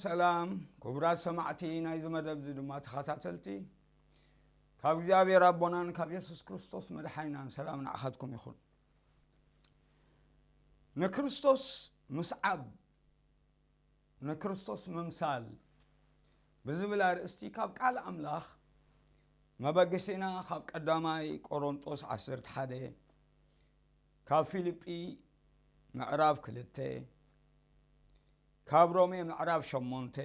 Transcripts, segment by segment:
ሰላም ክቡራት ሰማዕቲ ናይዚ መደብ እዚ ድማ ተኸታተልቲ፣ ካብ እግዚኣብሔር ኣቦናን ካብ የሱስ ክርስቶስ መድሓኒናን ሰላም ንዓኻትኩም ይኹን። ንክርስቶስ ምስዓብ፣ ንክርስቶስ ምምሳል ብዝብል ኣርእስቲ ካብ ቃል ኣምላኽ መበገሲና ካብ ቀዳማይ ቆሮንጦስ ዓሰርተ ሓደ፣ ካብ ፊልጲ ምዕራፍ ክልተ፣ ካብ ሮሜ ምዕራፍ ሸሞንተ።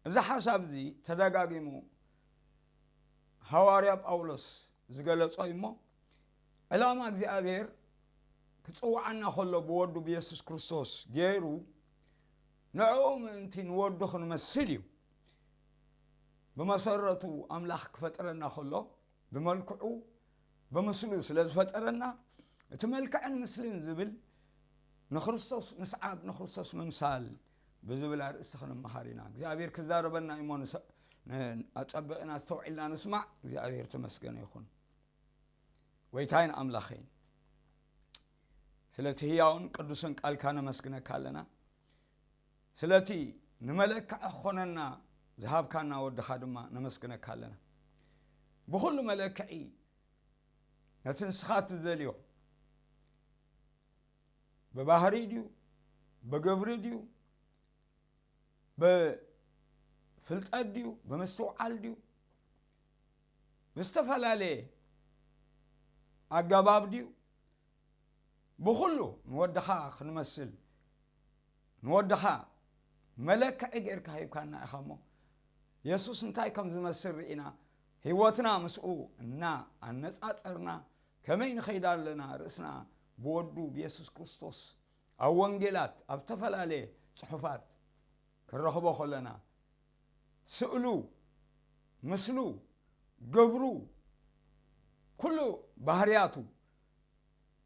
እዚ ሓሳብ እዚ ተደጋጊሙ ሃዋርያ ጳውሎስ ዝገለጾ እዩ እሞ፣ ዕላማ እግዚኣብሔር ክጽውዓና ከሎ ብወዱ ብየሱስ ክርስቶስ ገይሩ ንዕኡ ምእንቲ ንወዱ ክንመስል እዩ። ብመሰረቱ ኣምላኽ ክፈጥረና ከሎ ብመልክዑ ብምስሉ ስለ ዝፈጠረና፣ እቲ መልክዕን ምስልን ዝብል ንክርስቶስ ምስዓብ፣ ንክርስቶስ ምምሳል ብዝብል ኣርእስቲ ክንመሃር ኢና። እግዚኣብሔር ክዛረበና እሞ ንሰ-፣ ን-፣ ኣጸቢቕና ኣስተውዒልና ንስማዕ። እግዚኣብሔር ተመስገነ ይኹን። ጎይታይን ኣምላኸይን፣ ስለቲ ህያውን ቅዱስን ቃልካ ነመስግነካ ኣለና። ስለቲ ንመለክዒ ክኾነና ዝሃብካና ወድኻ ድማ ነመስግነካ ኣለና። ብኹሉ መለክዒ ነቲ ንስኻ እትደልዮ፣ ብባህሪ ድዩ፣ ብግብሪ ድዩ፣ ብፍልጠት ድዩ፣ ብምስትውዓል ድዩ፣ ብዝተፈላለየ ኣገባብ ድዩ፣ ብኹሉ ንወድኻ ክንመስል፣ ንወድኻ መለክዒ ጌርካ ሂብካና ኢኻ እሞ፣ የሱስ እንታይ ከም ዝመስል ርኢና፣ ህይወትና ምስኡ እና ኣነጻጸርና፣ ከመይ ንኸይድ ኣለና፣ ርእስና ብወዱ ብየሱስ ክርስቶስ ኣብ ወንጌላት፣ ኣብ ዝተፈላለየ ጽሑፋት ክንረኽቦ ከለና፣ ስእሉ፣ ምስሉ፣ ግብሩ፣ ኩሉ ባህርያቱ፣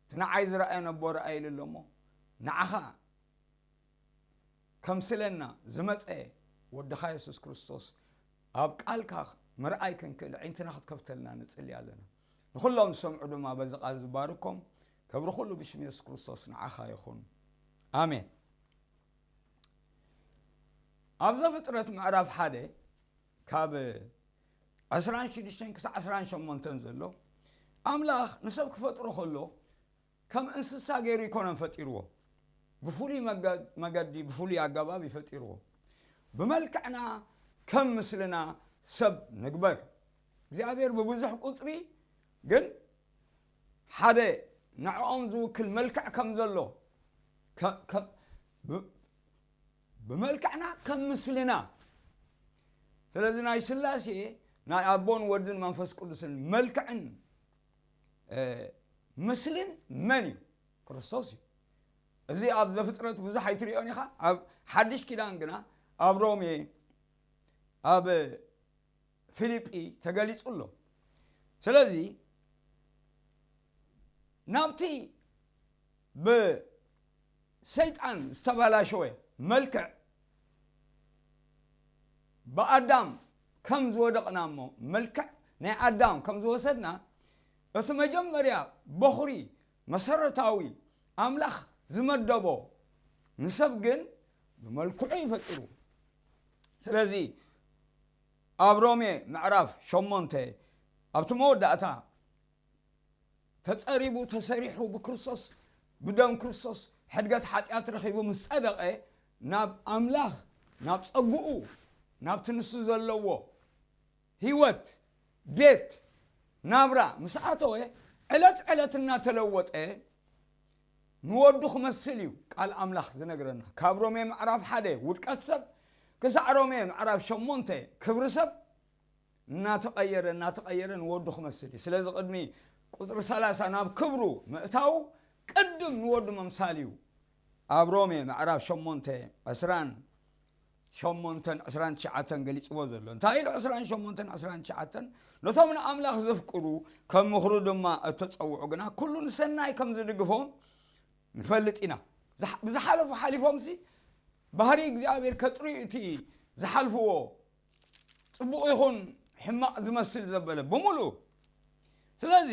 እቲ ንዓይ ዝረኣየ ነቦ ረኣየ ኢሉ ኣሎ እሞ፣ ንዓኻ ከምስለና ዝመጸ ወድኻ የሱስ ክርስቶስ ኣብ ቃልካ ምርኣይ ክንክእል ዕይንትና ክትከፍተልና ንጽሊ ኣለና። ንኹሎም ዝሰምዑ ድማ በዚ ቃል ዝባርኮም፣ ክብሪ ኩሉ ብሽም የሱስ ክርስቶስ ንዓኻ ይኹን። ኣሜን። ኣብ ዘፍጥረት ምዕራፍ ሓደ ካብ ዕስራን ሽዱሽተን ክሳዕ ዕስራን ሸሞንተን ዘሎ፣ ኣምላኽ ንሰብ ክፈጥሮ ከሎ ከም እንስሳ ገይሩ ኣይኮነን ፈጢርዎ። ብፍሉይ መገ-፣ መገዲ፣ ብፍሉይ ኣገባብ እዩ ፈጢርዎ። ብመልክዕና ከም ምስልና ሰብ ንግበር። እግዚኣብሔር ብብዙሕ ቁጽሪ ግን ሓደ ንዕኦም ዝውክል መልክዕ ከም ዘሎ፣ ከ-፣ ከ-፣ ብ-፣ ብመልክዕና ከም ምስልና። ስለዚ ናይ ስላሴ፣ ናይ ኣቦን ወድን መንፈስ ቅዱስን መልክዕን፣ እ፣ ምስልን መን እዩ? ክርስቶስ እዩ። እዚ ኣብ ዘፍጥረት ብዙሕ ኣይትሪኦን ኢኻ። ኣብ ሓድሽ ኪዳን ግና ኣብ ሮሜ፣ ኣብ ፊልጲ ተገሊጹ ኣሎ። ስለዚ ናብቲ ብሰይጣን ዝተበላሸወ መልክዕ ብኣዳም ከም ዝወደቕና እሞ፣ መልክዕ ናይ ኣዳም ከም ዝወሰድና፣ እቲ መጀመርያ በኹሪ መሰረታዊ ኣምላኽ ዝመደቦ ንሰብ ግን ብመልክዑ እዩ ፈጢሩ። ስለዚ ኣብ ሮሜ ምዕራፍ ሸሞንተ ኣብቲ መወዳእታ፣ ተጸሪቡ፣ ተሰሪሑ፣ ብክርስቶስ፣ ብደም ክርስቶስ ሕድገት ሓጢኣት ረኺቡ ምስ ጸደቐ፣ ናብ ኣምላኽ፣ ናብ ጸግኡ፣ ናብቲ ንሱ ዘለዎ ህይወት፣ ቤት፣ ናብራ ምስ ኣተወ፣ ዕለት ዕለት እናተለወጠ ንወዱ ክመስል እዩ ቃል ኣምላኽ ዝነግረና። ካብ ሮሜ ምዕራፍ ሓደ ውድቀት ሰብ ክሳዕ ሮሜ ምዕራፍ ሸሞንተ ክብሪ ሰብ እናተቐየረ፣ እናተቐየረ ንወዱ ክመስል እዩ። ስለዚ ቅድሚ ቁጽሪ ሰላሳ ናብ ክብሩ ምእታው ቅድም ንወዱ ምምሳል እዩ። ኣብ ሮሜ ምዕራፍ ሸሞንተ ዕስራን ሸሞንተን ዕስራን ትሽዓተን ገሊጽዎ ዘሎ። እንታይ ኢሉ ዕስራን ሸሞንተን ዕስራን ትሽዓተን? ነቶም ንኣምላኽ ዘፍቅሩ ከም ምኽሩ ድማ እተጸውዑ ግና ኩሉ ንሰናይ ከም ዝድግፎም ንፈልጥ ኢና። ዝሓ-፣ ብዝሓለፉ ሓሊፎምሲ ባህሪ እግዚኣብሔር ከጥርዩ እቲ ዝሓልፍዎ ጽቡቕ ይኹን ሕማቕ ዝመስል ዘበለ ብምሉኡ። ስለዚ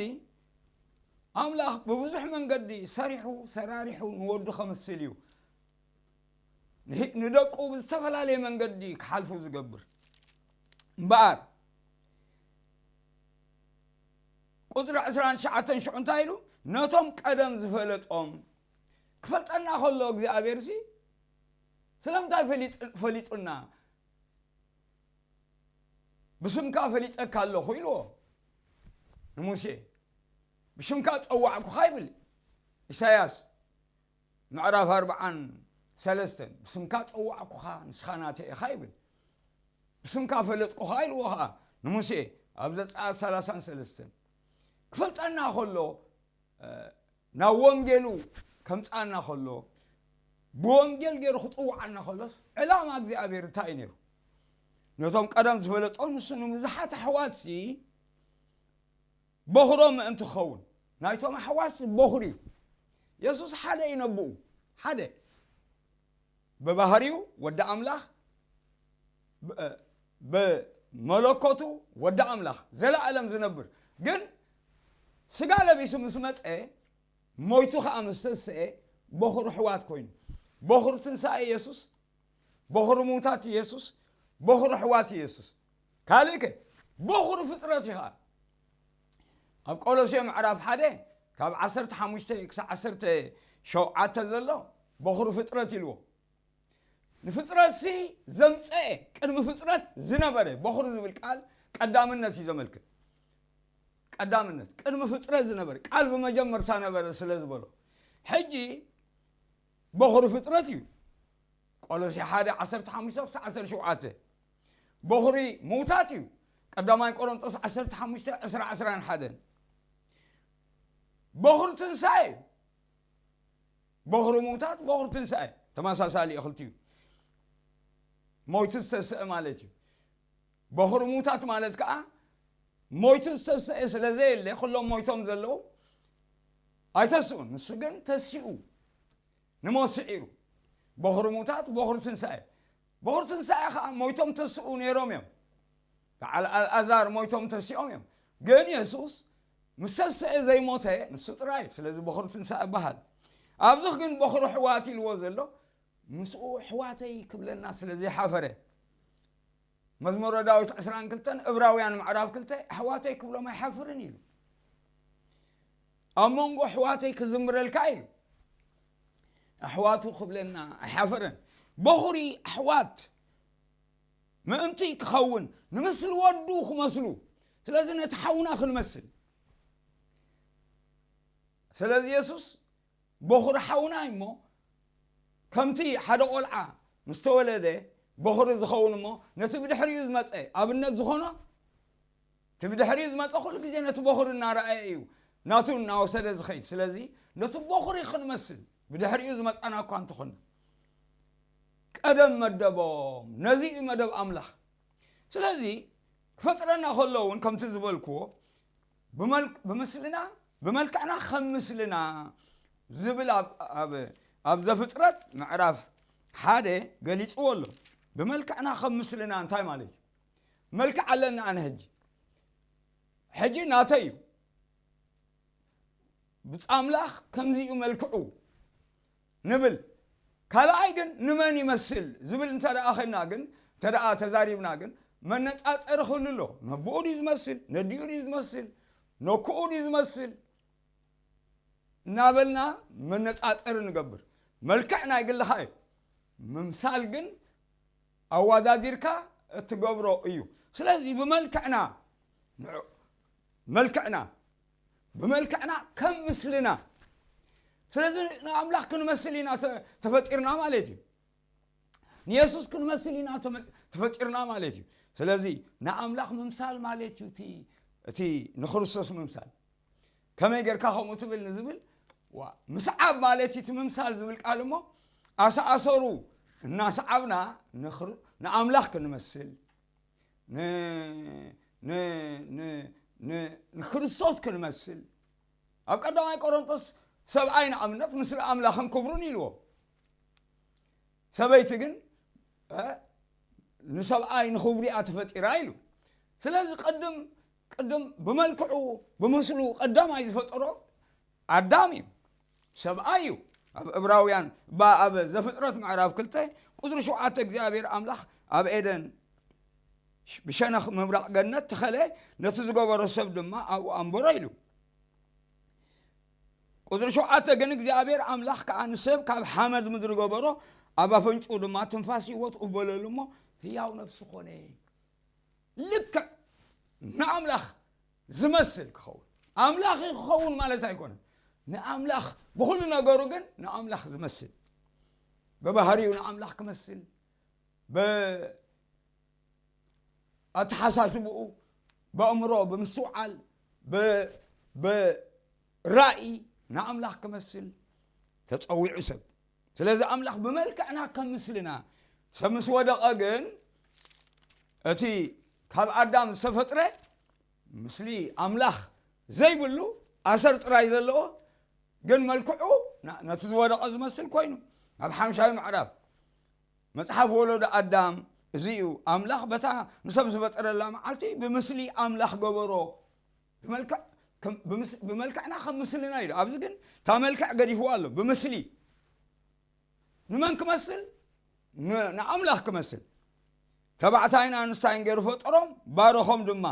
ኣምላኽ ብብዙሕ መንገዲ ሰሪሑ፣ ሰራሪሑ ንወዱ ከምስል እዩ። ንደቁ ብዝተፈላለየ መንገዲ ክሓልፉ ዝገብር እምበኣር፣ ቁፅሪ ዕስራን ትሽዓተን ሽዑ እንታይ ኢሉ? ነቶም ቀደም ዝፈለጦም። ክፈልጠና ከሎ እግዚኣብሔር ሲ ስለምንታይ ፈሊጡና? ብስምካ ፈሊጠካ ኣለኹ ኢልዎ ንሙሴ። ብሽምካ ጸዋዕኩኻ ይብል ኢሳያስ ምዕራፍ ኣርብዓን ሰለስተን። ብስምካ ጸዋዕኩኻ፣ ንስኻ ናተይ ኢኻ ይብል። ብስምካ ፈለጥኩኻ ኢልዎ ኸዓ ንሙሴ ኣብ ዘጸኣት ሰላሳን ሰለስተን። ክፈልጠና ከሎ፣ ናብ ወንጌሉ ከምጽኣና ከሎ፣ ብወንጌል ገይሩ ክጽውዓና ከሎስ፣ ዕላማ እግዚኣብሔር እንታይ እዩ ነይሩ? ነቶም ቀደም ዝፈለጦም ንሱ ንብዙሓት ኣሕዋትሲ በኹሮም ምእንቲ ክኸውን፣ ናይቶም ኣሕዋትሲ በኹሪ እዩ። የሱስ ሓደ እዩ ነብኡ፣ ሓደ። ብባህሪኡ ወዲ ኣምላኽ፣ ብ-፣ ብመለኮቱ ወዲ ኣምላኽ፣ ዘለኣለም ዝነብር። ግን ስጋ ለቢሱ ምስ መጸ፣ ሞይቱ ኸዓ ምስ ተስአ፣ በኹሪ ኣሕዋት ኮይኑ። በኹሪ ትንሳኤ የሱስ፣ በኹሪ ምውታት የሱስ፣ በኹሪ ኣሕዋት የሱስ። ካልእ ከ፣ በኹሪ ፍጥረት እዩ ኸዓ። ኣብ ቆሎሴ ምዕራፍ ሓደ ካብ ዓሰርተ ሓሙሽተ ክሳብ ዓሰርተ ሸውዓተ ዘሎ በኹሪ ፍጥረት ኢልዎ። ንፍጥረትሲ ዘምጸኤ፣ ቅድሚ ፍጥረት ዝነበረ። በኹሪ ዝብል ቃል ቀዳምነት እዩ ዘመልክት። ቀዳምነት፣ ቅድሚ ፍጥረት ዝነበረ፣ ቃል ብመጀመርታ ነበረ ስለ ዝበሎ። ሕጂ በኹሪ ፍጥረት እዩ። ቆሎሴ ሓደ ዓሰርተ ሓሙሽተ ክሳብ ዓሰርተ ሸውዓተ። በኹሪ ምውታት እዩ። ቀዳማይ ቆሮንጦስ ዓሰርተ ሓሙሽተ ዕስራ፣ ዕስራን ሓደን። በኹሪ ትንሳኤ እዩ። በኹሪ ምውታት፣ በኹሪ ትንሳኤ ተመሳሳሊ እዩ ክልቲኡ። ሞይቱ ዝተስአ ማለት እዩ። በኹሪ ምውታት ማለት ከዓ ሞይቱ ዝተስአ ስለ ዘየለ፣ ኩሎም ሞይቶም ዘለዉ ኣይተስኡን። ንሱ ግን ተሲኡ፣ ንሞት ስዒሩ። በኹሪ ምውታት፣ በኹሪ ትንሳኤ። በኹሪ ትንሳኤ ከዓ ሞይቶም ተስኡ ነይሮም እዮም። በዓል ኣልኣዛር ሞይቶም ተሲኦም እዮም። ግን የሱስ ምስ ተስአ ዘይሞተ ንሱ ጥራይ። ስለዚ በኹሪ ትንሳኤ ይበሃል። ኣብዚ ግን በኹሪ ኣሕዋት ኢልዎ ዘሎ፣ ምስኡ ኣሕዋተይ ክብለና ስለ ዘይሓፈረ። መዝሙረ ዳዊት ዕስራን ክልተን፣ እብራውያን ምዕራፍ ክልተ፣ ኣሕዋተይ ክብሎም ኣይሓፍርን ኢሉ። ኣብ መንጎ ኣሕዋተይ ክዝምረልካ ኢሉ። ኣሕዋቱ ክብለና ኣይሓፈረን። በኹሪ ኣሕዋት ምእንቲ ክኸውን፣ ንምስሊ ወዱ ክመስሉ። ስለዚ ነቲ ሓውና ክንመስል። ስለዚ የሱስ በኹሪ ሓውና እዩ እሞ፣ ከምቲ ሓደ ቆልዓ ምስ ተወለደ በኹሪ ዝኸውን እሞ፣ ነቲ ብድሕሪኡ ዝመጸ ኣብነት ዝኾኖ፣ እቲ ብድሕሪኡ ዝመጸ ኩሉ ግዜ ነቲ በኹሪ እናረኣየ እዩ ናቱ እናወሰደ ዝኸይድ። ስለዚ ነቲ በኹሪ ክንመስል፣ ብድሕሪኡ ዝመጻና እኳ እንተኾንና፣ ቀደም መደቦም፣ ነዚ እዩ መደብ ኣምላኽ። ስለዚ ክፈጥረና ከሎ እውን ከምቲ ዝበልክዎ፣ ብመልክ-፣ ብምስልና፣ ብመልክዕና ከም ምስልና ዝብል ኣብ፣ ኣብ፣ ኣብ ዘፍጥረት ምዕራፍ ሓደ ገሊጽዎ ኣሎ። ብመልክዕና ከም ምስልና እንታይ ማለት እዩ? መልክዕ ኣለና ኣነ ሕጂ። ሕጂ ናተይ እዩ። ብጻ ኣምላኽ ከምዚ እዩ መልክዑ ንብል። ካልኣይ ግን ንመን ይመስል ዝብል እንተ ደኣ ኸድና ግን፣ እንተ ደኣ ተዛሪብና ግን፣ መነጻጸሪ ክህሉ ኣሎ። ነቦኡ ድዩ ዝመስል? ነዲኡ ድዩ ዝመስል? ነኩኡ ድዩ ዝመስል? እናበልና መነጻጸሪ ንገብር። መልክዕ ናይ ግልኻ እዩ። ምምሳል ግን ኣወዳዲርካ እትገብሮ እዩ። ስለዚ ብመልክዕና፣ ንዑ፣ መልክዕና፣ ብመልክዕና ከም ምስልና። ስለዚ ንኣምላኽ ክንመስል ኢና ተ-፣ ተፈጢርና ማለት እዩ። ንየሱስ ክንመስል ኢና ተመ-፣ ተፈጢርና ማለት እዩ። ስለዚ ንኣምላኽ ምምሳል ማለት እዩ እቲ፣ እቲ ንክርስቶስ ምምሳል። ከመይ ጌርካ ከምኡ ትብል ንዝብል፣ ዋ፣ ምስዓብ ማለት እዩ እቲ ምምሳል ዝብል ቃል እሞ፣ ኣሰኣሰሩ እናሰዓብና ንክር-፣ ንኣምላኽ ክንመስል፣ ን-፣ ን-፣ ን-፣ ን-፣ ንክርስቶስ ክንመስል። ኣብ ቀዳማይ ቆሮንቶስ ሰብኣይ ንኣብነት ምስለ ኣምላኽን ክብሩን ኢልዎ። ሰበይቲ ግን፣ እ፣ ንሰብኣይ ንኽብሩ እያ ተፈጢራ ኢሉ። ስለዚ ቅድም፣ ቅድም ብመልክዑ፣ ብምስሉ ቀዳማይ ዝፈጠሮ ኣዳም እዩ። ሰብኣይ እዩ። ኣብ ዕብራውያን ባ ኣብ ዘፍጥረት ምዕራፍ ክልተ ቁፅሪ ሸውዓተ እግዚኣብሔር ኣምላኽ ኣብ ኤደን ብሸነኽ ምብራቕ ገነት ተኸለ፣ ነቲ ዝገበሮ ሰብ ድማ ኣብኡ ኣንበሮ ኢሉ። ቁፅሪ ሸውዓተ ግን እግዚኣብሔር ኣምላኽ ከዓ ንሰብ ካብ ሓመድ ምድሪ ገበሮ፣ ኣብ ኣፈንጭኡ ድማ ትንፋስ ህይወት እበለሉ እሞ ህያው ነፍሲ ኮነ። ልክዕ ንኣምላኽ ዝመስል ክኸውን። ኣምላኽ ክኸውን ማለት ኣይኮነን። ንኣምላኽ ብኹሉ ነገሩ ግን ንኣምላኽ ዝመስል፣ ብባህሪኡ ንኣምላኽ ክመስል፣ ብኣተሓሳስብኡ፣ ብኣእምሮ፣ ብምስትውዓል፣ ብ- ብራእይ ንኣምላኽ ክመስል ተጸዊዑ ሰብ። ስለዚ ኣምላኽ ብመልክዕና ከም ምስልና ሰብ ምስ ወደቐ ግን እቲ ካብ ኣዳም ዝተፈጥረ ምስሊ ኣምላኽ ዘይብሉ ኣሰር ጥራይ ዘለዎ ግን መልክዑ ና- ነቲ ዝወደቐ ዝመስል ኮይኑ ኣብ ሓምሻዊ ምዕራፍ መጽሓፍ ወለዶ ኣዳም እዚ እዩ። ኣምላኽ በታ ንሰብ ዝፈጠረላ መዓልቲ ብምስሊ ኣምላኽ ገበሮ። ብመልክዕ ከም- ብምስ- ብመልክዕና ከም ምስልና ኢሉ ኣብዚ ግን እታ መልክዕ ገዲፍዋ ኣሎ። ብምስሊ ንመን ክመስል? ን- ንኣምላኽ ክመስል። ተባዕታይን ኣንስታይን ገይሩ ፈጠሮም፣ ባረኾም ድማ።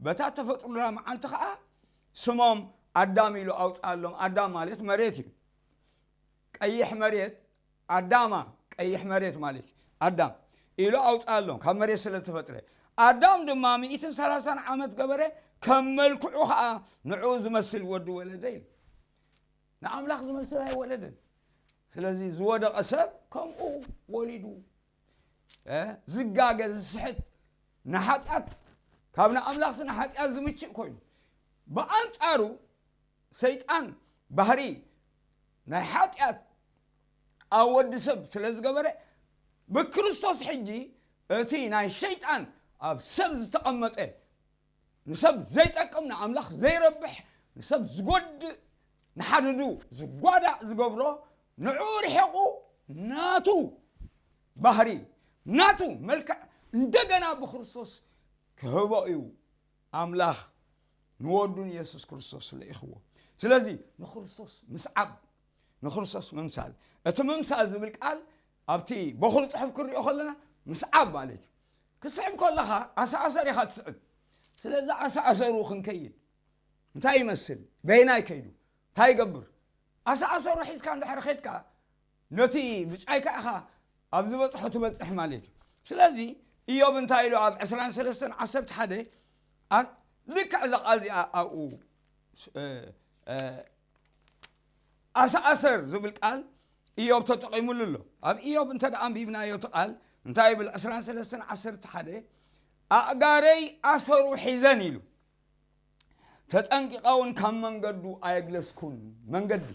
በታ ተፈጥሩላ መዓልቲ ኸዓ ስሞም ኣዳም ኢሉ ኣውፅኣሎም። ኣዳም ማለት መሬት እዩ። ቀይሕ መሬት ኣዳማ፣ ቀይሕ መሬት ማለት እዩ። ኣዳም ኢሉ ኣውፅኣሎም ካብ መሬት ስለ ዝተፈጥረ። ኣዳም ድማ ሚእትን ሰላሳን ዓመት ገበረ፣ ከም መልክዑ ኸዓ ንዕኡ ዝመስል ወዲ ወለደ ኢሉ። ንኣምላኽ ዝመስል ኣይወለደን። ስለዚ ዝወደቐ ሰብ ከምኡ ወሊዱ እ፣ ዝጋገ ዝስሕት ንሓጢኣት ካብ ንኣምላኽሲ ንሓጢኣት ዝምችእ ኮይኑ ብኣንጻሩ ሰይጣን ባህሪ ናይ ሓጢኣት ኣብ ወዲ ሰብ ስለ ዝገበረ ብክርስቶስ ሕጂ እቲ ናይ ሸይጣን ኣብ ሰብ ዝተቐመጠ ንሰብ ዘይጠቅም ንኣምላኽ ዘይረብሕ ንሰብ ዝጎድእ ንሓድዱ ዝጓዳእ ዝገብሮ ንዕኡ ርሒቑ ናቱ ባህሪ ናቱ መልክዕ እንደገና ብክርስቶስ ክህቦ እዩ ኣምላኽ ንወዱ ንየሱስ ክርስቶስ ልኢኽዎ። ስለዚ ንክርስቶስ ምስዓብ ንክርስቶስ ምምሳል። እቲ ምምሳል ዝብል ቃል ኣብቲ በኹር ጽሑፍ ክንሪኦ ከለና ምስዓብ ማለት እዩ። ክስዕብ ከለኻ ኣሰኣሰር ኢኻ ትስዕብ። ስለዚ ኣሰኣሰሩ ክንከይድ እንታይ ይመስል? በይናይ ከይዱ እንታይ ይገብር? ኣሰኣሰሩ ሒዝካ እንድሕር ኸድካ ነቲ ብጫይካ ኢኻ ኣብ ዝበጽሖ ትበጽሕ ማለት እዩ። ስለዚ ኢዮብ እንታይ ኢሉ ኣብ ዕስራን ሰለስተን ዓሰርተ ሓደ ኣ- ልክዕ እዛ ቃል እዚኣ ኣብኡ እ- እ- ኣሰኣሰር ዝብል ቃል ኢዮብ ተጠቒሙሉ ኣሎ። ኣብ ኢዮብ እንተ ደኣ ኣንቢብናዮ እቲ ቃል እንታይ ይብል? ዕስራን ሰለስተን ዓሰርተ ሓደ ኣእጋረይ ኣሰሩ ሒዘን ኢሉ ተጠንቂቐ እውን ካብ መንገዱ ኣየግለስኩን። መንገዲ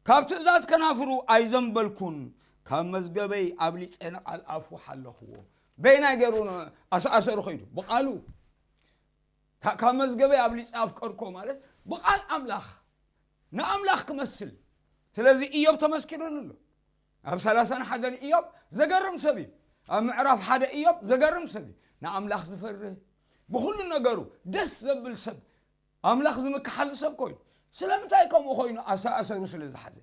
ካብ ትእዛዝ ከናፍሩ ኣይዘንበልኩን። ካብ መዝገበይ ኣብሊፀ ንቓል ኣፉ ሓለኽዎ። በይናይ ገይሩ ኣሰኣሰሩ ኸይዱ ብቓሉ ካብ መዝገበይ ኣብሊፀ ኣፍቀርኮ ማለት ብቓል ኣምላኽ ንኣምላኽ ክመስል። ስለዚ ኢዮብ ተመስኪሩሉ ኣሎ። ኣብ ሰላሳን ሓደን ኢዮብ ዘገርም ሰብ እዩ። ኣብ ምዕራፍ ሓደ ኢዮብ ዘገርም ሰብ እዩ። ንኣምላኽ ዝፈርህ ብኹሉ ነገሩ ደስ ዘብል ሰብ ኣምላኽ ዝምክሓሉ ሰብ ኮይኑ ስለምንታይ ከምኡ ኮይኑ ኣሰኣሰሩ ስለ ዝሓዘ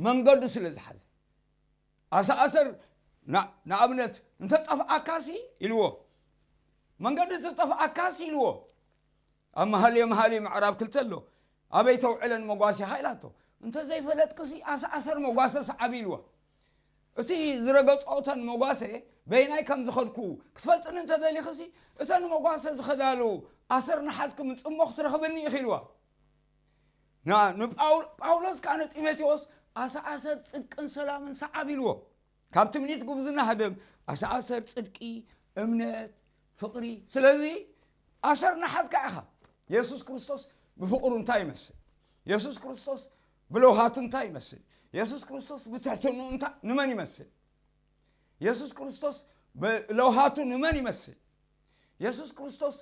መንገዱ ስለ ዝሓዘ ኣሰኣሰር ንኣብነት እንተጠፍኣካሲ ኢልዎ መንገዲ ተጠፍኣካሲ ኢልዎ ኣብ መሃልዮ መሃልዮ ምዕራብ ክልተ ኣሎ ኣበይ ተውዕለን መጓሲኻ ኢላቶ እንተዘይፈለጥክሲ ኣሰኣሰር መጓሰ ሰዓብ ኢልዎ እቲ ዝረገጾ እተን መጓሰ በይናይ ከም ዝኸድኩ ክትፈልጥኒ እንተደሊኽሲ እተን መጓሰ ዝኸዳሉ ኣሰር ንሓዝኪ ምጽሞ ክትረኽብኒ ኢኺ ኢልዋ ንጳውሎስ ከዓ ንጢሞቴዎስ ኣሰኣሰር ጽድቅን ሰላምን ሰዓብ ኢልዎ ካብ ትምኒት ጉብዝና ህደም ኣሰኣሰር ጽድቂ እምነት ፍቕሪ ስለዚ ኣሰር ንሓዝካ ኢኻ የሱስ ክርስቶስ ብፍቕሩ እንታይ ይመስል የሱስ ክርስቶስ ብለውሃቱ እንታይ ይመስል የሱስ ክርስቶስ ብትሕትንኡ ንመን ይመስል የሱስ ክርስቶስ ብለውሃቱ ንመን ይመስል የሱስ ክርስቶስ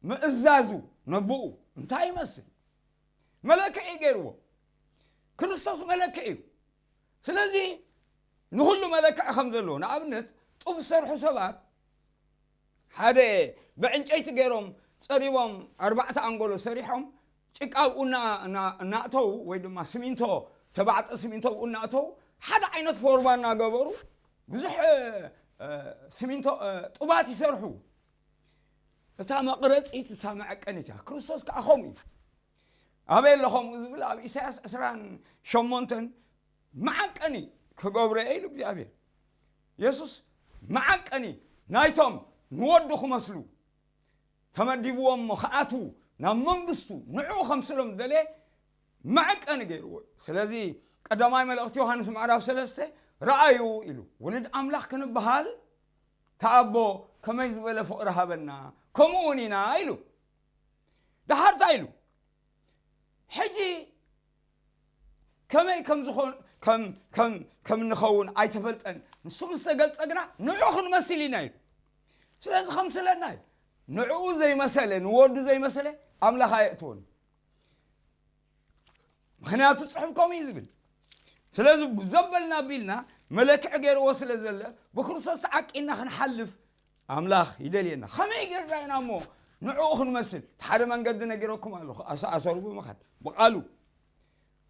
ብምእዛዙ ነብኡ እንታይ ይመስል መለክዒ ገይርዎ ክርስቶስ መለክዒ እዩ ስለዚ ንኹሉ መለክዒ ከም ዘለዎ ንኣብነት ጡብ ዝሰርሑ ሰባት ሓደ ብዕንጨይቲ ገይሮም ፀሪቦም ኣርባዕተ ኣንጎሎ ሰሪሖም ጭቃ ኣብኡ እናእተዉ ወይ ድማ ስሚንቶ፣ ተባዕጠ ስሚንቶ ኣብኡ እናእተዉ ሓደ ዓይነት ፎርማ እናገበሩ ብዙሕ ስሚንቶ ጡባት ይሰርሑ። እታ መቕረፂት እሳ መዐቀኒት እያ። ክርስቶስ ከዓ ከምኡ እዩ። ኣበይ ኣሎ ከምኡ ዝብል? ኣብ ኢሳያስ ዕስራን ሸሞንተን መዓቀኒ ክገብሮ እየ ኢሉ እግዚኣብሔር። የሱስ መዓቀኒ ናይቶም ንወዱ ክመስሉ ተመዲብዎም እሞ ክኣትዉ ናብ መንግስቱ ንዕኡ ከምስሎም ዝደለየ መዐቀኒ ገይርዎ። ስለዚ ቀዳማይ መልእኽቲ ዮሃንስ ምዕራፍ ሰለስተ ረኣዩ ኢሉ፣ ውሉድ ኣምላኽ ክንበሃል ተኣቦ ከመይ ዝበለ ፍቕሪ ሃበና፣ ከምኡ እውን ኢና ኢሉ። ደሓር እንታይ ኢሉ? ሕጂ ከመይ ከም ዝኾን ከም ከም ከም ንኸውን ኣይተፈልጠን፣ ንሱ ምስ ተገልጸ ግና ንዑ ክንመስል ኢና ኢሉ። ስለዚ ከምስለና እዩ። ንዕኡ ዘይመሰለ ንወዱ ዘይመሰለ ኣምላኽ ኣየእትወን። ምኽንያቱ ጽሑፍ ከምኡ እዩ ዝብል። ስለዚ ዘበልና ቢልና መለክዒ ገይርዎ ስለ ዘለ ብክርስቶስ ተዓቂና ክንሓልፍ ኣምላኽ ይደልየና። ከመይ ጌርና ኢና እሞ ንዕኡ ክንመስል? እቲ ሓደ መንገዲ ነጊረኩም ኣለኹ። ኣሰኣሰሩ ብምኻድ ብቃሉ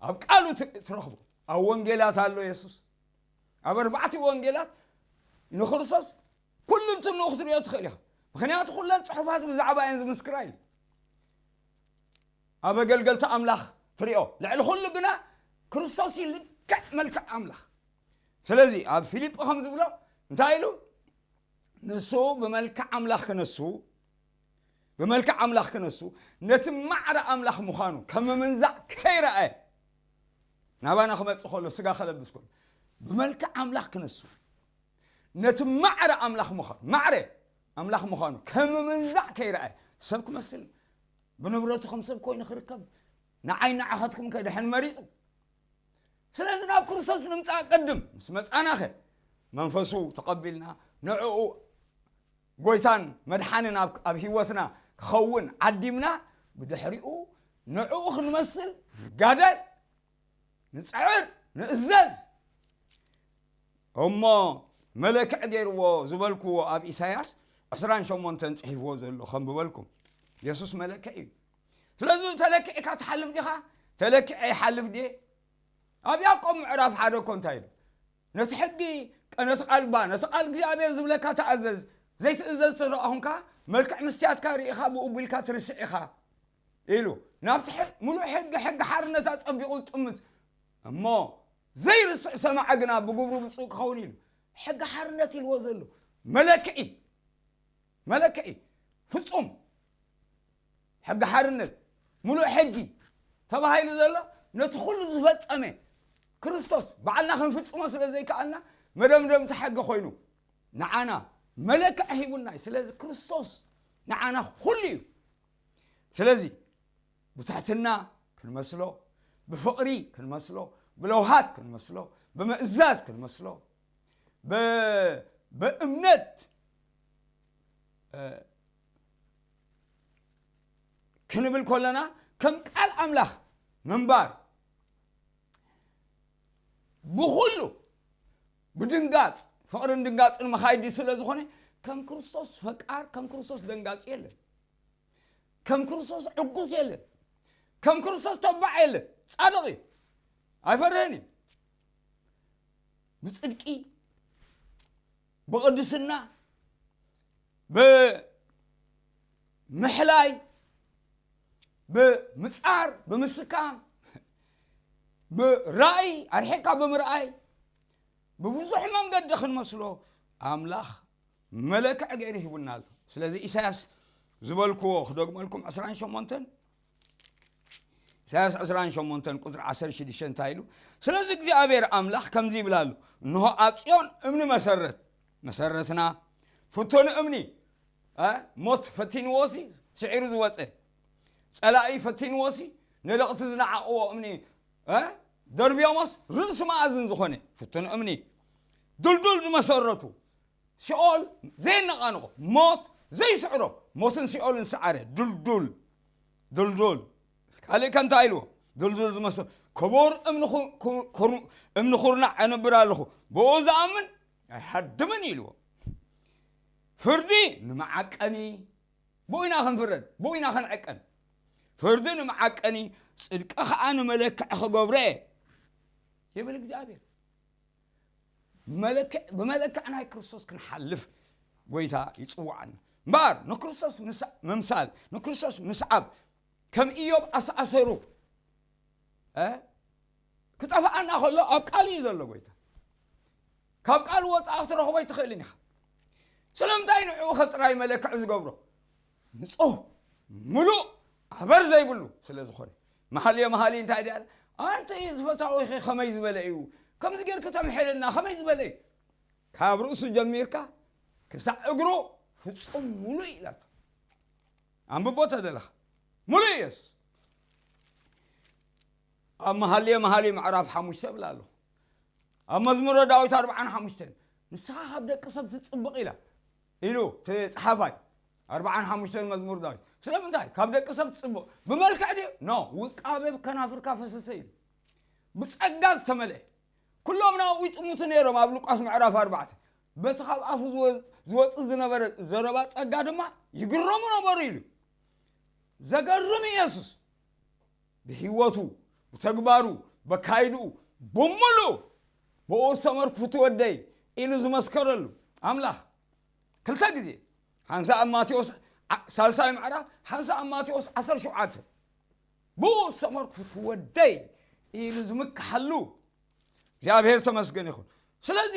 ኣብ ቃሉ ትረኽቦ። ኣብ ወንጌላት ኣሎ የሱስ። ኣብ ኣርባዕቲ ወንጌላት ንክርስቶስ ኩሉ እንትንኡ ክትሪኦ ትኽእል ኢኻ። ምኽንያቱ ኩለን ጽሑፋት ብዛዕባ እየን ዝምስክራ ኢሉ። ኣብ ኣገልገልቲ ኣምላኽ ትሪኦ። ልዕሊ ኩሉ ግና ክርስቶስ እዩ ልክዕ መልክዕ ኣምላኽ። ስለዚ ኣብ ፊልጶ ከም ዝብሎ እንታይ ኢሉ? ንሱ ብመልክዕ ኣምላኽ ክነሱ ብመልክዕ ኣምላኽ ክነሱ ነቲ ማዕረ ኣምላኽ ምዃኑ ከም ምምንዛዕ ከይረኣየ ናባና ክመጽእ ከሎ ስጋ ከለብስ ከሎ ብመልክዕ ኣምላኽ ክነሱ ነቲ ማዕረ ኣምላኽ ምዃኑ ማዕረ ኣምላኽ ምዃኑ ከም ምምንዛዕ ከይረኣየ ሰብ ክመስል ብንብረቱ ከም ሰብ ኮይኑ ክርከብ ንዓይ ንዓኸትኩም ከድሕን መሪጹ። ስለዚ ናብ ክርስቶስ ንምጻእ ቅድም ምስ መጻናኸ መንፈሱ ተቐቢልና ንዕኡ ጎይታን መድሓንን ኣብ ኣብ ህይወትና ክኸውን ዓዲምና ብድሕሪኡ ንዕኡ ክንመስል ንጋደል፣ ንጽዕር፣ ንእዘዝ። እሞ መለክዕ ገይርዎ ዝበልክዎ ኣብ ኢሳያስ ዕስራን ሸሞንተን ጽሒፍዎ ዘሎ ከንብበልኩም። የሱስ መለክዕ እዩ። ስለዚ ተለኪዕካ ትሓልፍ ዲኻ? ተለኪዐ ይሓልፍ ድየ? ኣብ ያዕቆብ ምዕራፍ ሓደ እኮ እንታይ ኢሉ? ነቲ ሕጊ ነቲ ቃል ባ ነቲ ቃል እግዚኣብሔር ዝብለካ ተኣዘዝ። ዘይትእዘዝ ተደኣ ኹንካ መልክዕ ምስትያትካ ርኢኻ ብኡ ቢልካ ትርስዕ ኢኻ ኢሉ ናብቲ ሙሉእ ሕጊ ሕጊ ሓርነት ኣጸቢቑ ዝጥምት እሞ ዘይርስዕ ሰማዐ ግና ብግብሩ ብፁዕ ክኸውን ኢሉ ሕጊ ሓርነት ኢልዎ ዘሎ መለክዒ መለክዒ ፍጹም ሕጊ ሓርነት ሙሉእ ሕጊ ተባሂሉ ዘሎ ነቲ ኩሉ ዝፈጸመ ክርስቶስ ባዕልና ክንፍጽሞ ስለ ዘይከኣልና መደምደምቲ ሕጊ ኮይኑ ንዓና መለክዒ ሂቡና እዩ። ስለዚ ክርስቶስ ንዓና ኩሉ እዩ። ስለዚ ብትሕትና ክንመስሎ፣ ብፍቕሪ ክንመስሎ፣ ብለውሃት ክንመስሎ፣ ብምእዛዝ ክንመስሎ፣ ብእምነት ክንብል ከለና ከም ቃል ኣምላኽ ምንባር ብኹሉ ብድንጋጽ ፍቕርን ድንጋጽን መኻይዲ ስለ ዝኾነ ከም ክርስቶስ ፈቃር ከም ክርስቶስ ደንጋጽ የለን። ከም ክርስቶስ ዕጉስ የለን። ከም ክርስቶስ ተባዕ የለን። ጻድቕ እዩ። ኣይፈርህን እዩ። ብጽድቂ ብቕድስና ብምሕላይ ብምጻር ብምስካም ብራእይ ኣርሒቕካ ብምርኣይ ብብዙሕ መንገዲ ክንመስሎ ኣምላኽ መለክዕ ገይሩ ሂቡና ኣሎ። ስለዚ ኢሳያስ ዝበልክዎ ክደግመልኩም ዕስራን ሸሞንተን ኢሳያስ ዕስራን ሸሞንተን ቁፅሪ ዓሰርተ ሽዱሽተ እንታይ ኢሉ? ስለዚ እግዚኣብሔር ኣምላኽ ከምዚ ይብል ኣሎ፣ እንሆ ኣብ ጽዮን እምኒ መሰረት መሰረትና ፍቱን እምኒ ሞት ፈቲንዎሲ ስዒሩ ዝወፀ ጸላኢ ፈቲንዎሲ ነደቕቲ ዝነዓቕዎ እምኒ ደርብዮሞስ ርእሲ መኣዝን ዝኾነ ፍቱን እምኒ ድልዱል ዝመሰረቱ ሲኦል ዘየነቓንቖ ሞት ዘይስዕሮ ሞትን ሲኦልን ሰዓረ ድልዱል ድልዱል ካልእ ከ እንታይ ኢልዎ? ድልዱል ዝመሰ ክቡር እምኒ ኩርናዕ ኣነብር ኣለኹ ብኡ ዝኣምን ኣይሃድምን ኢልዎ። ፍርዲ ንመዓቀኒ ብኡ ኢና ክንፍረድ ብኡ ኢና ክንዕቀን። ፍርዲ ንመዓቀኒ፣ ጽድቂ ኸኣ ንመለክዒ ክገብሮ እየ፣ ይብል እግዚኣብሔር። መለክዕ-፣ ብመለክዕ ናይ ክርስቶስ ክንሓልፍ ጐይታ ይጽውዓና። እምበኣር ንክርስቶስ ምሳ-፣ ምምሳል፣ ንክርስቶስ ምስዓብ፣ ከም ኢዮብ ኣሰኣሰሩ፣ እ፣ ክጠፍኣና ከሎ ኣብ ቃሉ እዩ ዘሎ ጐይታ። ካብ ቃሉ ወጻኢ ክትረኽቦ ኣይትኽእልን ኢኻ። ስለምንታይ ንዕኡ ኸ ጥራይ መለክዕ ዝገብሮ? ንጹህ፣ ምሉእ፣ ኣበር ዘይብሉ ስለ ዝኾነ። መሃልየ መሃሊ እንታይ ድያ? ኣንተ ዝፈታዊኺ ኸመይ ዝበለ እዩ? ከምዚ ጌርኪ ተምሕልና ኸመይ ዝበለ እዩ? ካብ ርእሱ ጀሚርካ ክሳዕ እግሩ ፍጹም ምሉእ ኢላቶ። ኣንብቦ ተደለኻ። ምሉእ ኢየሱስ። ኣብ መሃልየ መሃሊ ምዕራፍ ሓሙሽተ እብል ኣለኹ። ኣብ መዝሙረ ዳዊት ኣርብዓን ሓሙሽተን፣ "ንስኻ ካብ ደቂ ሰብ ትጽብቕ" ኢላ፣ ኢሉ እቲ ጸሓፋይ። ኣርብዓን ሓሙሽተን መዝሙር ዳዊት። ስለምንታይ? ካብ ደቂ ሰብ ትጽብቕ። ብመልክዕ ድዩ? ኖ፣ ውቃበ ከናፍርካ ፈሰሰ ኢሉ። ብጸጋ ዝተመልአ። ኩሎም ናብኡ ይጥምቱ ነይሮም ኣብ ሉቃስ ምዕራፍ ኣርባዕተ። በቲ ካብ ኣፉ ዝወ-፣ ዝወጽእ ዝነበረ ዘረባ ጸጋ ድማ ይግረሙ ነበሩ ኢሉ። ዘገርም ኢየሱስ። ብህይወቱ፣ ብተግባሩ፣ በካይድኡ፣ ብምሉእ ብኡ ዝተመርኩ ፍትወደይ ኢሉ ዝመስከረሉ ኣምላኽ። ክልተ ግዜ፣ ሓንሳ ኣብ ማቴዎስ ዓ-፣ ሳልሳይ ምዕራፍ፣ ሓንሳ ኣብ ማቴዎስ ዓሰርተ ሸውዓተ። ብኡ ዝተመርኩ ፍትወደይ ኢሉ ዝምክሓሉ እግዚኣብሔር ተመስገን ይኹን። ስለዚ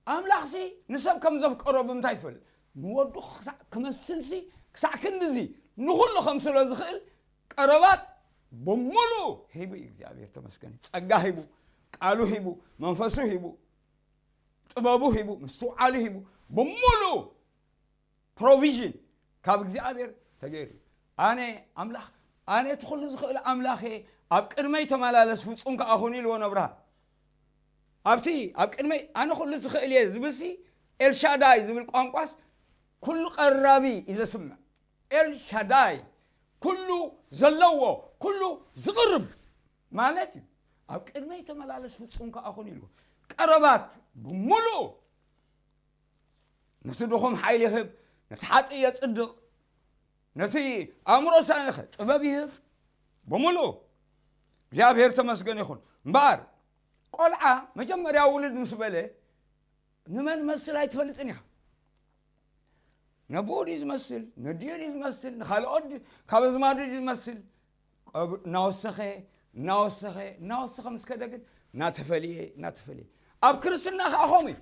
ኣምላኽሲ ንሰብ ከም ዘፍቀሮ ብምንታይ ትፈልጥ? ንወዱ ክሳዕ ክመስልሲ፣ ክሳዕ ክንድዚ ንኹሉ ከም ስለ ዝኽእል ቀረባት ብምሉኡ ሂቡ እዩ እግዚኣብሔር ተመስገን። ጸጋ ሂቡ፣ ቃሉ ሂቡ፣ መንፈሱ ሂቡ፣ ጥበቡ ሂቡ፣ ምስትውዓሉ ሂቡ፣ ብምሉኡ ፕሮቪዥን ካብ እግዚኣብሔር ተገይሩ። ኣነ ኣምላኽ፣ ኣነ እቲ ኩሉ ዝኽእል ኣምላኽ እየ፣ ኣብ ቅድመይ ተመላለስ፣ ፍጹም ከኣ ኩን ኢልዎ ነብርሃ። ኣብቲ ኣብ ቅድመይ ኣነ ኩሉ ዝኽእል እየ ዝብልሲ፣ ኤልሻዳይ ዝብል ቋንቋስ ኩሉ ቀራቢ እዩ ዘስምዕ። ኤልሻዳይ፣ ኩሉ ዘለዎ፣ ኩሉ ዝቕርብ ማለት እዩ። ኣብ ቅድመይ ተመላለስ፣ ፍጹም ከኣ ኩን ኢልዎ። ቀረባት ብምሉኡ ነቲ ድኹም ሓይሊ ይህብ፣ ነቲ ሓጥእ የጽድቕ፣ ነቲ ኣእምሮ ሳንኸ ጥበብ ይህብ። ብምሉኡ እግዚኣብሔር ተመስገን ይኹን። እምበኣር ቆልዓ መጀመርያ ውልድ ምስ በለ ንመን መስል ኣይትፈልጥን ኢኻ። ነቦኡ ድዩ ዝመስል? ነዲኡ ድዩ ዝመስል? ንኻልኦት ድዩ? ካብ ኣዝማዱ ድዩ ዝመስል? ቀብ-፣ እናወሰኸ፣ እናወሰኸ፣ እናወሰኸ ምስ ከደ ግን እናተፈልየ፣ እናተፈልየ። ኣብ ክርስትና ኸዓ ኸምኡ እዩ።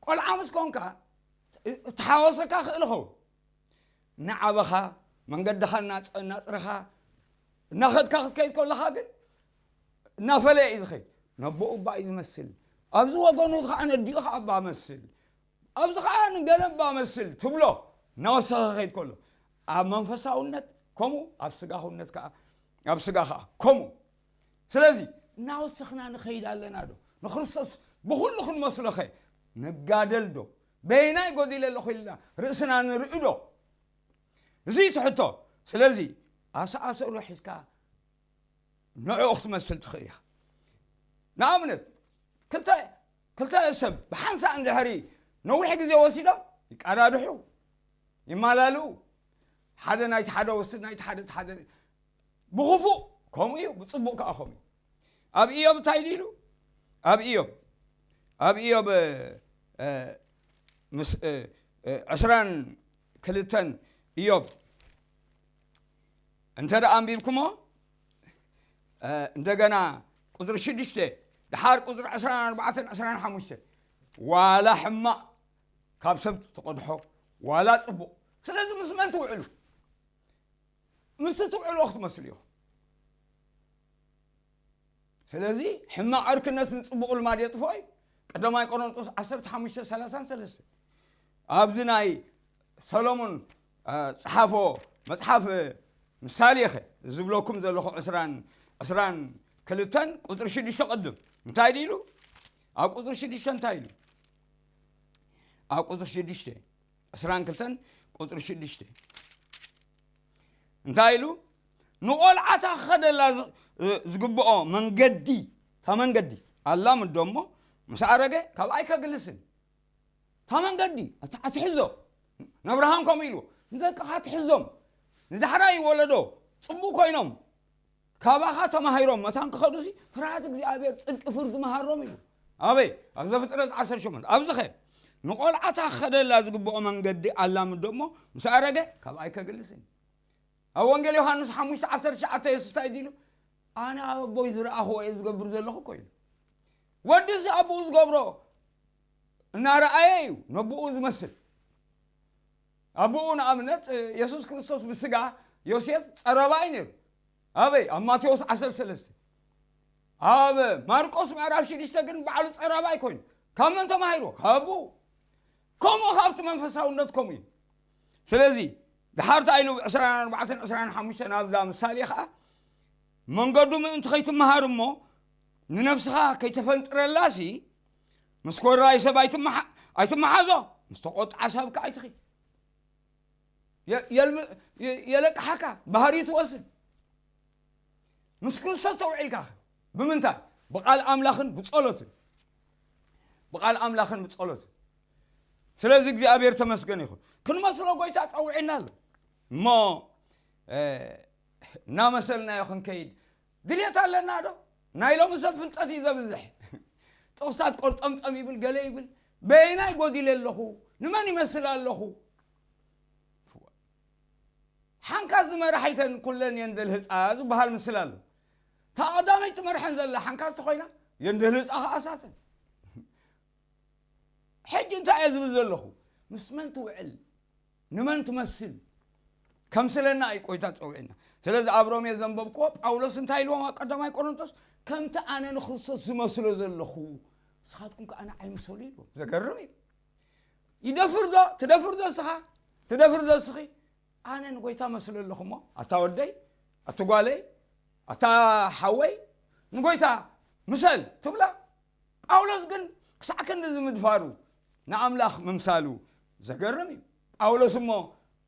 ቆልዓ ምስ ኮንካ፣ እተሓወሰካ ክእል ኸውን። እናዓበኻ፣ መንገድኻ እናጸ-፣ እናጽረኻ፣ እናኸድካ ክትከይድ ከለኻ ግን እናፈለየ እዩ ዝኸይድ። ነቦኡ እባ እዩ ዝመስል። ኣብዚ ወገኑ ኸዓ ነዲኡ ኸዓ እባ መስል። ኣብዚ ኸዓ ንገለ እባ መስል ትብሎ እናወሰኸ ኸይድ ከሎ፣ ኣብ መንፈሳውነት ከምኡ፣ ኣብ ስጋውነት ከኣ፣ ኣብ ስጋ ኸኣ ከምኡ። ስለዚ እናወሰኽና ንኸይድ ኣለና ዶ? ንክርስቶስ ብኹሉ ክንመስሎኸ ንጋደል ዶ? በየናይ ጎዲለ ኣለኹ ኢልና ርእስና ንርኢ ዶ? እዚ እዩ እቲ ሕቶ። ስለዚ ኣሰኣሰሩ ሒዝካ ንዕኡ ክትመስል ትኽእል ኢኻ። ንኣብነት፣ ክልተ፣ ክልተ ሰብ ብሓንሳእ እንድሕሪ ነዊሕ ግዜ ወሲዶም ይቃዳድሑ፣ ይማላልኡ። ሓደ ናይቲ ሓደ ወስድ፣ ናይቲ ሓደ እቲ ሓደ። ብኽፉእ ከምኡ እዩ፣ ብጽቡቕ ከኣ ከምኡ እዩ። ኣብ ኢዮብ እንታይ ኢሉ? ኣብ ኢዮብ፣ ኣብ ኢዮብ፣ እ፣ እ፣ ምስ፣ እ፣ እ፣ ዕስራን ክልተን ኢዮብ እንተ ደኣ ኣንቢብኩሞ፣ እ፣ እንደገና ቁጽሪ ሽዱሽተ፣ ደሓር ቁጽሪ ዕስራን ኣርባዕተን ዕስራን ሓሙሽተን፣ ዋላ ሕማቕ ካብ ሰብ ትቐድሖ፣ ዋላ ጽቡቕ። ስለዚ ምስ መን ትውዕሉ? ምስቲ ትውዕልዎ ክትመስሉ ኢኹም። ስለዚ ሕማቕ ዕርክነት ንጽቡቕ ልማድ የጥፍኦ እዩ። ቀዳማይ ቆሮንጦስ ዓሰርተ ሓሙሽተ ሰላሳን ሰለስተን። ኣብዚ ናይ ሰሎሞን፣ እ፣ ጸሓፎ መጽሓፍ፣ እ፣ ምሳሌ ኸ ዝብለኩም ዘለኹ ዕስራን፣ ዕስራን ክልተን ቁጽሪ ሽዱሽተ ቅድም እንታይ ድዩ ኢሉ? ኣብ ቁጽሪ ሽዱሽተ እንታይ ኢሉ? ኣብ ቁጽሪ ሽዱሽተ፣ ዕስራን ክልተን ቁጽሪ ሽዱሽተ እንታይ ኢሉ? ንቖልዓታ ክኸደላ ዝ-፣ ዝግብኦ መንገዲ፣ እታ መንገዲ ኣላምዶ እሞ፣ ምስ ኣረገ ካብኣ ኣይከግልስን። እታ መንገዲ ኣት-፣ ኣትሕዞ። ነብርሃም ከምኡ ኢልዎ፣ ንደቅኻ ትሕዞም፣ ንዳሕራይ ወለዶ ጽቡቕ ኮይኖም ካባኻ ተማሂሮም መታን ክኸዱሲ ፍርሃት እግዚኣብሔር ጽድቂ ፍርዲ መሃሮም ኢሉ። ኣበይ? ኣብ ዘፍጥረት ዓሰርተ ሸሞንተ። ኣብዚኸ ንቆልዓታ ክኸደላ ዝግብኦ መንገዲ ኣላምዶ እሞ ምስ ኣረገ ካብኣይ ከግልስን። ኣብ ወንጌል ዮሃንስ ሓሙሽተ ዓሰርተ ትሽዓተ የሱስ እንታይ ኢሉ? ኣነ ኣብ ኣቦይ ዝረኣኽዎ እየ ዝገብር ዘለኹ እኮ ኢሉ። ወዲ እዚ ኣቦኡ ዝገብሮ እናረኣየ እዩ ነቦኡ ዝመስል። ኣቦኡ ንኣብነት የሱስ ክርስቶስ ብስጋ ዮሴፍ ጸረባ እዩ ነይሩ። ኣበይ? ኣብ ማቴዎስ ዓሰርተ ሰለስተ። ኣብ ማርቆስ ምዕራፍ ሽዱሽተ ግን ባዕሉ ጸረባ ኣይኮይኑ። ካብ መን ተማሂሩ? ካብ ኣቦኡ። ከምኡ ካብቲ መንፈሳውነት ከምኡ እዩ። ስለዚ ድሓር እንታይ ኢሉ ዕስራን ኣርባዕተን ዕስራን ሓሙሽተን ኣብዛ ምሳሌ ኸዓ መንገዱ ምእንቲ ከይትመሃር እሞ ንነፍስኻ ከይተፈንጥረላሲ ምስ ኮራይ ሰብ ኣይትመሓ- ኣይትመሓዞ፣ ምስ ተቆጥዓ ሰብ ከዓ ኣይትኺድ። የ- የልም- የ- የለቅሓካ ባህሪ ትወስን። ምስ ክርስቶስ ተውዒልካ ኸ? ብምንታይ? ብቓል ኣምላኽን ብጸሎትን። ብቓል ኣምላኽን ብጸሎትን። ስለዚ እግዚኣብሔር ተመስገን ይኹን። ክንመስሎ ጎይታ ጸውዒና ኣሎ። እሞ እናመሰልናዮ ክንከይድ ድልየት ኣለና ዶ? ናይ ሎሚ ሰብ ፍልጠት እዩ ዘብዝሕ። ጥቕስታት ቆርጠምጠም ይብል፣ ገለ ይብል። በየናይ ጎዲለ ኣለኹ? ንመን ይመስል ኣለኹ? ሓንካ ዝመራሒተን ኩለን እየን ዘልህፃ ዝበሃል ምስል ኣሎ። እታ ቀዳመይቲ ትመርሐን ዘላ ሓንካ ዝተኮይና የንደልህፃ ከኣሳተን። ሕጂ እንታይ እየ ዝብል ዘለኹ? ምስ መን ትውዕል? ንመን ትመስል? ከምስለና እዩ ቆይታ ጸውዕና። ስለዚ ኣብ ሮሜ ዘንበብክዎ ጳውሎስ እንታይ ኢልዎም ኣብ ቀዳማይ ቆሮንቶስ? ከምቲ ኣነ ንክርስቶስ ዝመስሎ ዘለኹ ንስኻትኩም ከኣ ንዓይ ምሰሉ ኢልዎም። ዘገርም እዩ። ይደፍር ዶ? ትደፍር ዶ እስኻ? ትደፍር ዶ እስኺ? ኣነ ንጎይታ መስሎ ኣለኹ እሞ ኣታ ወደይ፣ ኣቲ ጓለይ፣ ኣታ ሓወይ፣ ንጎይታ ምሰል ትብላ። ጳውሎስ ግን ክሳዕ ክንዲ ዝምድፋሩ ንኣምላኽ ምምሳሉ ዘገርም እዩ። ጳውሎስ እሞ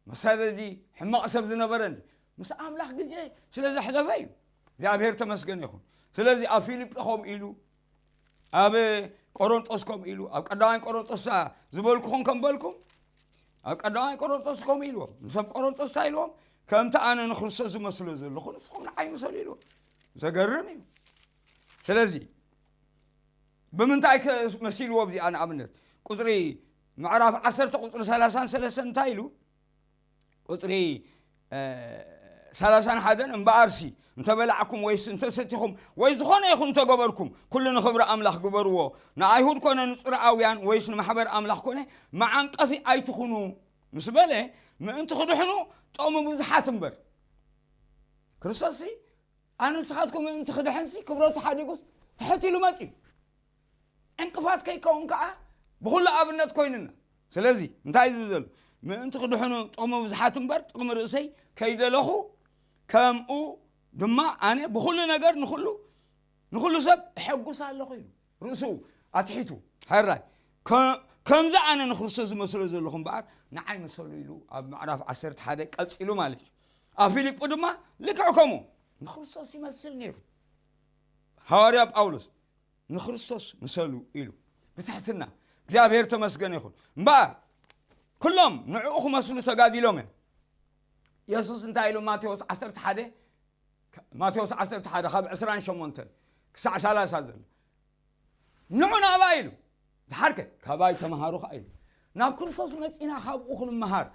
መሳደዲ ሕማቕ ሰብ ዝነበረ እንዲ ምስ ኣምላኽ ግዜ ስለ ዘሕለፈ እዩ። እግዚኣብሔር ተመስገን ይኹን። ስለዚ ኣብ ፊልጲ ከምኡ ኢሉ፣ ኣብ ቆሮንጦስ ከምኡ ኢሉ፣ ኣብ ቀዳማይ ቆሮንጦስ ዝበልኩኹም ከም በልኩም ኣብ ቀዳማይ ቆሮንጦስ ከምኡ ኢልዎም። ንሰብ ቆሮንጦስ እንታይ ኢልዎም? ከምቲ ኣነ ንክርስቶስ ዝመስሎ ዘለኹ ንስኹም ንዓይ ምሰሉ ኢልዎም። ዘገርም እዩ። ስለዚ ብምንታይ ከ መሲልዎ? እዚኣ ንኣብነት ቁፅሪ ምዕራፍ ዓሰርተ ቁፅሪ ሰላሳን ሰለስተን እንታይ ኢሉ? ቁፅሪ ሰላሳን ሓደን እምበኣርሲ እንተበላዕኩም ወይስ እንተሰቲኹም ወይ ዝኾነ ይኹን እንተገበርኩም ኩሉ ንኽብሪ ኣምላኽ ግበርዎ። ንኣይሁድ ኮነ ንፅርኣውያን ወይስ ንማሕበር ኣምላኽ ኮነ መዓንቀፊ ኣይትኹኑ ምስ በለ ምእንቲ ክድሕኑ ጥቕሚ ብዙሓት እምበር ክርስቶስ ኣነ ንስኻትኩም ምእንቲ ክድሕንሲ ክብረቱ ሓዲጉስ ትሕት ኢሉ መፅዩ። ዕንቅፋት ከይከውን ከዓ ብኹሉ ኣብነት ኮይኑና። ስለዚ እንታይ ዝብል ዘሎ? ምእንቲ ክድሕኑ ጥቕሚ ብዙሓት እምበር ጥቕሚ ርእሰይ ከይደለኹ ከምኡ ድማ ኣነ ብኹሉ ነገር ንኹሉ ንኹሉ ሰብ እሐጉስ ኣለኹ ኢሉ ርእሱ ኣትሒቱ። ሕራይ ከምዚ ኣነ ንክርስቶስ ዝመስሎ ዘለኹ እምበኣር ንዓይ ምሰሉ ኢሉ ኣብ ምዕራፍ ዓሰርተ ሓደ ቀፂሉ ማለት እዩ። ኣብ ፊልጶ ድማ ልክዕ ከምኡ ንክርስቶስ ይመስል ነይሩ። ሃዋርያ ጳውሎስ ንክርስቶስ ምሰሉ ኢሉ ብትሕትና እግዚኣብሔር ተመስገን ይኹን። እምበኣር ኩሎም ንዕኡ ክመስሉ ተጋዲሎም እዮም። የሱስ እንታይ ኢሉ? ማቴዎስ ዓሰርተ ሓደ፣ ማቴዎስ ዓሰርተ ሓደ ካብ ዕስራን ሸሞንተን ክሳዕ ሰላሳ ዘሎ ንዑ ናባይ ኢሉ። ድሓርከ ካባይ ተምሃሩ ከኣ ኢሉ። ናብ ክርስቶስ መጺና ካብኡ ክንምሃር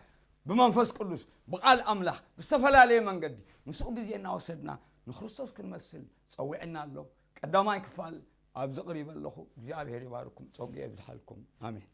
ብመንፈስ ቅዱስ ብቓል ኣምላኽ ብዝተፈላለየ መንገዲ ምስኡ ግዜ እናወሰድና ንክርስቶስ ክንመስል ጸዊዕና ኣሎ። ቀዳማይ ክፋል ኣብዚ ቅሪበ ኣለኹ። እግዚኣብሔር ይባርኩም፣ ጸጉ የብዝሓልኩም። ኣሜን።